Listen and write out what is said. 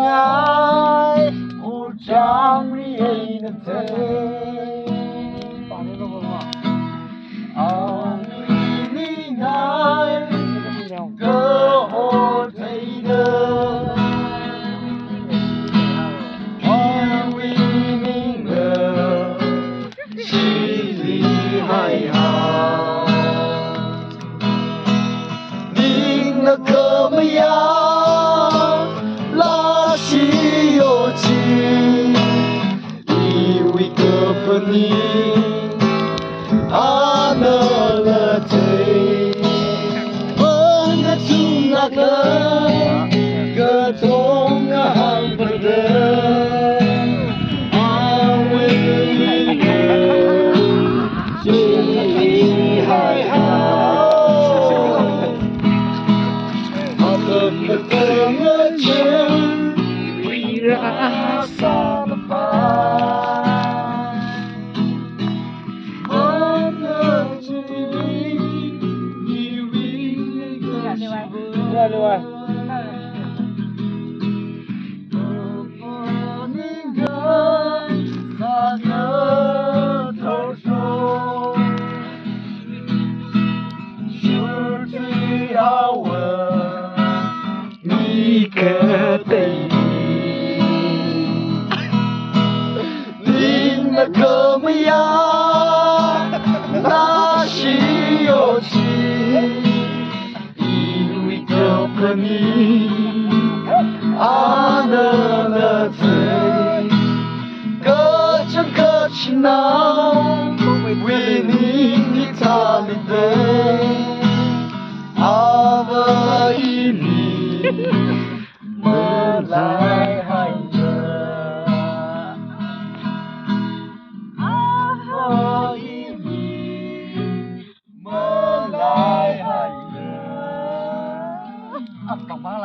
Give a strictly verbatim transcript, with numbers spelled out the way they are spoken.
Ai, uchangri eina thei. Awui ningai kaho theida. Awui ningna shili haiha. Ningna khamayā lāshi yochi. Iwui kaphaning anala thei. Mana chunglakla katonga hāngpada. Awui chili haiha. Atam katanga chen wira salapa. Mi kateili ningna khamayā lāshi yochi. Iwui kaphaning anala thei. Kachang kachina wui ning hithāli dei. Ava ini malā